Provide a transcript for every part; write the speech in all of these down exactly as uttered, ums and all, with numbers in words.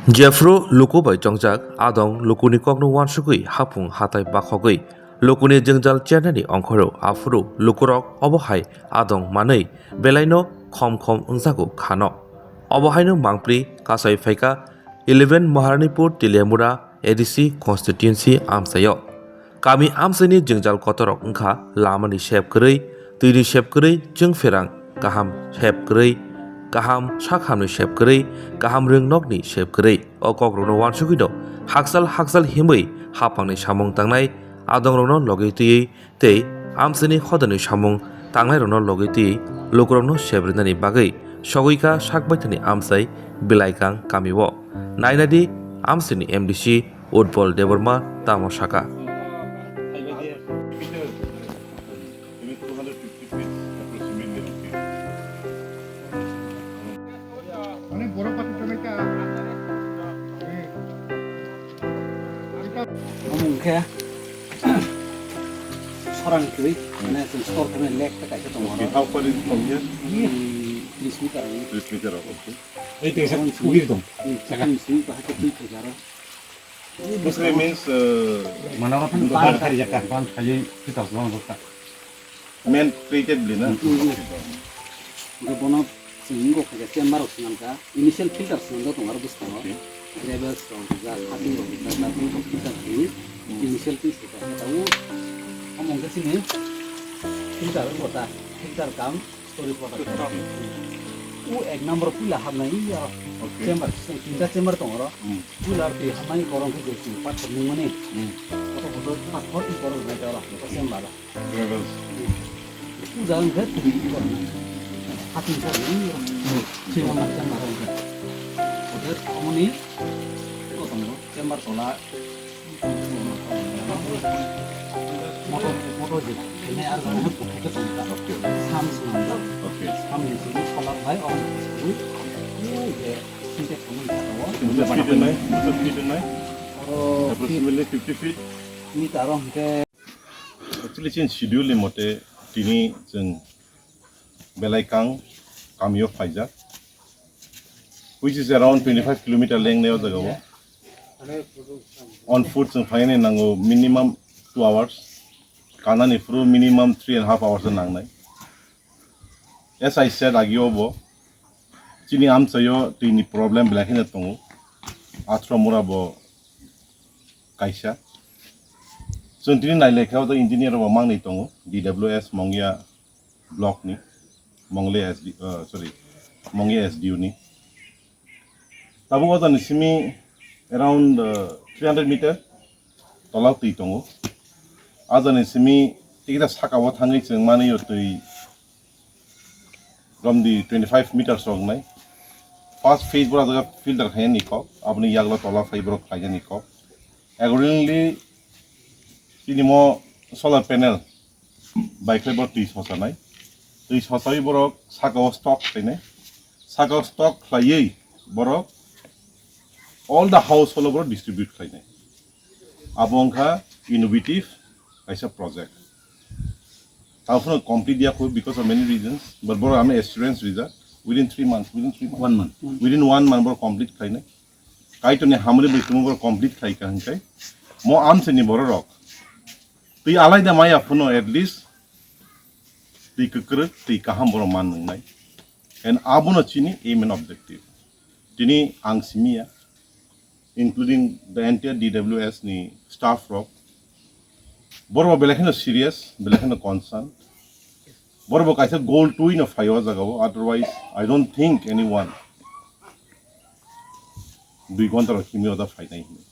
Jephru luku bai chongjak adong lukuni kokno uansugwi hapung hatai bakhogwi lukuni jwngjal chernani ongkhoro, aphuru lukurok obo hai adong manwi belaino khom khom wngjago khano. Obo haino mangpli kasai phaikha eleven Maharanipur Teliamura A D C constituency amchaio. Kami amchaini jwngjal kotorrok wngkha lamani sep kwrwi, twini sep kwrwi, chwng pherang kaham sep kwrwi, kaham sakhamni sep kwrwi, kaham rwngnokni sep kwrwi. O kokrokno uansugwino hakchal hakchal himwi haphangni samung tangnai adongrokno logi twiwi tei amchaini hodani samung tangnairokno logi twiwi lukurokno sep rwnani bagwi sogwikha Sakbaithani amchai Bilaikang kamio. Nainadi amchaini M D C Utpal Debbarma tamo saka. Maybe two hundred fifty feet approximately. Omo hwnkhe sorang twi, mane chwng sor thangwi lake ta kaisa tongo oro. Okay, how far is it from here? Tris meter. Tris meter, okay. Ei, tei sa, ugir tong. Tris meter, twi thai jaro. Mostly means, uh, Mana orang kan pan kari jaka, pan kari kita semua buka. Man treated beli na? Hwnkhe bono chwng wngkha khe chamber rok swnamkha, initial filter swnamjak tongo aro bwskango. Okay. Gravels rok rijak, hating rok rijak, darpin rok filter khe initial twi swijak khe tabuk omo hwnkhe chini filter wngkha ta, filter cum story product. O ek number puila hapnai aro. Okay. Chamber, tinta chamber tongo oro. Hmm. Puila twi hapnai korong khe je chini pathor nungmani. Hmm. Kotor kotor pathor i korong nai oro chamber. Levels. Puja wngkhe twi i korong. Hating sa ni oro. Chamber ma chamber wngkhe. Kotor omoni kotor chamber tola. Motor, motor je, kene ar jani he puthok khe tong ta. Okay. Sam swnam ta. Okay. Sam ni simi solar bai, oro ni simi, u je, sinte khamani ta o. Musa feet nai, musa feet nai. Oro Approximately fifty feet. Ni ta oro hwnkhe. Actually, chini schedule ni mote tini chwng Belaikang kamio phaijak, which is around twenty-five kilometer length ni o jaga o. On foot chwng phainani nango minimum two hours, kanani phuru minimum three and a half hours nangnai. As I said, agi o bo chini amchaio twi ni problem belai kheno tongo, Athra mura bo kaisa. Chwng tini nai lekha o engineer bo mangni tongo, D W S Mongia block ni, Mongle S D, uh, sorry, Mongia S D U ni. Tabuk o jani simi around, uh, three hundred meter tola twi tongo. A jani simi tikita saka o thangwi chwng mani o twi romdi twenty-five meters rok nai. First phase bora jaga filter khainani kok, aboni yaglo tola phai borok khlainani kok. Accordingly, chini mo solar panel bai khlai borok twi sosanai. Twi sosawi borok saka o stock khlainai. Saka o stock khlaiwi borok all the household borok distribute khlainai. Abo wngkha innovative kaisa project. Tamo phano complete ya khu because of many reasons, but borok ami assurance rijak within three months, within three months. One month. Within one month borok complete khlainai. Kaitorni hamri bai tongmo borok complete khlai kha hwnkhai mo amchaini bororok twi alaida maya phano at least twi kwkrwk, twi kaham borok man nwngnai. And abono chini aim and objective. Tini ang simiya, including the entire D W S ni staff rok, borok belai kheno serious, belai kheno concern. Borok bo kaisa goal twi no phai o jaga o, otherwise I don't think anyone dui ghonta rok himwi oda phainai hwnwi.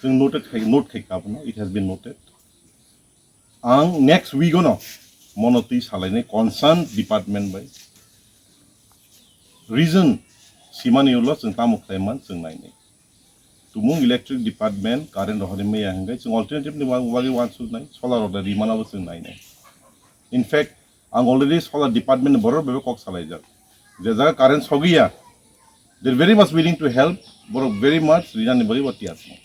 Chwng noted khai, note khai ka abono, it has been noted. Ang next week ono mono twi salainai concern department bai. Reason simani ulo chwng tamo khlai man chwng nainai. Tumung electric department current rohorwi maya hwnkhe chwng alternative ni bagwi uansuknai, solar order rimano bo chwng nainai. In fact, ang already solar department ni borok bai kok salaijak. Je jaga current sogwi ya, they are very much willing to help, borok very much rinani bagwi bo tiyar tongo.